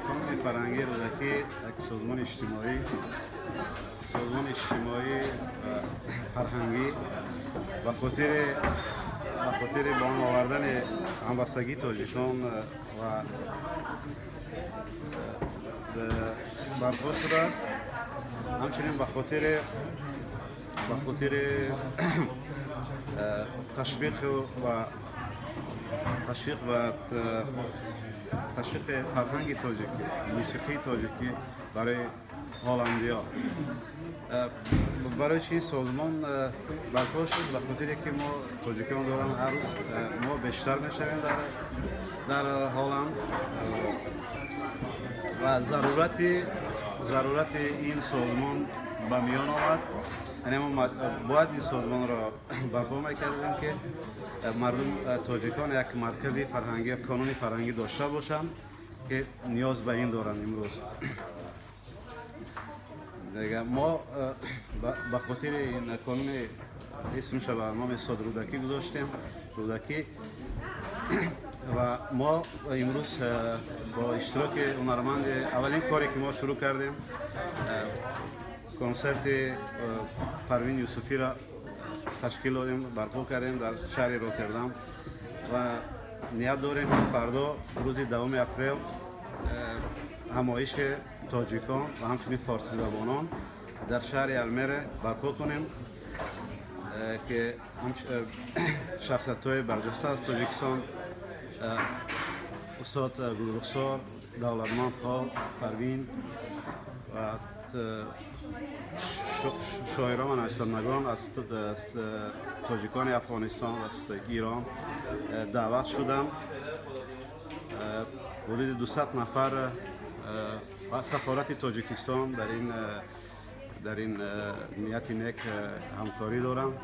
Канони фарҳангии Рӯдакӣ як созмони иҷтимоӣ, созмони иҷтимоӣ фарҳангӣ ба хотири ба он овардани ҳамбастагии тоҷикон ва барпо шудааст. Ҳамчунин ба хотири ташвиқи фарҳанги тоҷикӣ, мусиқии тоҷикӣ барои ҳолландиё. Барои чи созмон барпо шуд? Ба хотире ки мо тоҷикон дорам, ҳар рӯз мо бештар мешавем дар Ҳолланд ва зарурати ин созмон ба миён омад. Яъне мо бояд ин созмонро барпо мекардем, ки мардум тоҷикон як маркази фарҳангӣ, канони фарҳангӣ дошта бошанд, ки ниёз ба ин доранд имрӯз. Дига мо ба хотири ин канони исмша ба номи устод Рӯдакӣ гузоштем, Рӯдакӣ. Ва мо имрӯз бо иштироки ҳунарманди аввалин коре ки мо шурӯъ кардем, консерти Парвин Юсуфиро ташкил додем, барпо кардем дар шаҳри Роттердам ва ният дорем, ки фардо, рӯзи 10-уми апрел, ҳамоиши тоҷикон ва ҳамчунин форсизабонон дар шаҳри Алмере барпо кунем, ки шахсиятҳои барҷаста аз Тоҷикистон, устод Гулрухсор, Давлатманд Хол, Парвин ва шоирон ва нависандагон аз тоҷикони Афғонистон, аз Ирон даъват шуданд. Ҳудуди 200 нафар ва сафорати Тоҷикистон дар ин нияти нек ҳамкорӣ доранд.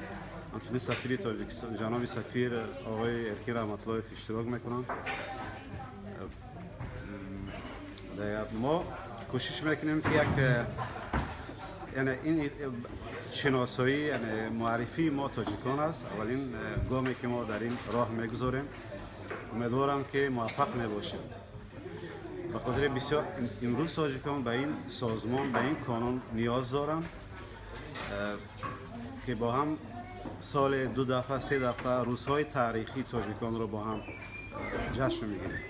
Ҳамчунин сафири Тоҷикистон, ҷаноби сафир оғои Эркин Раҳматуллоев иштирок мекунанд. Мо кӯшиш мекунем, ки як, яъне ин шиносоӣ, яъне муаррифии мо тоҷикон аст. Аввалин гоме ки мо дар ин роҳ мегузорем, умедворам, ки муваффақ мебошем, ба хотири бисёр имрӯз тоҷикон ба ин созмон, ба ин канон ниёз доранд, ки бо ҳам соли ду дафъа, се дафъа рӯзҳои таърихии тоҷиконро бо ҳам ҷашн мегирем.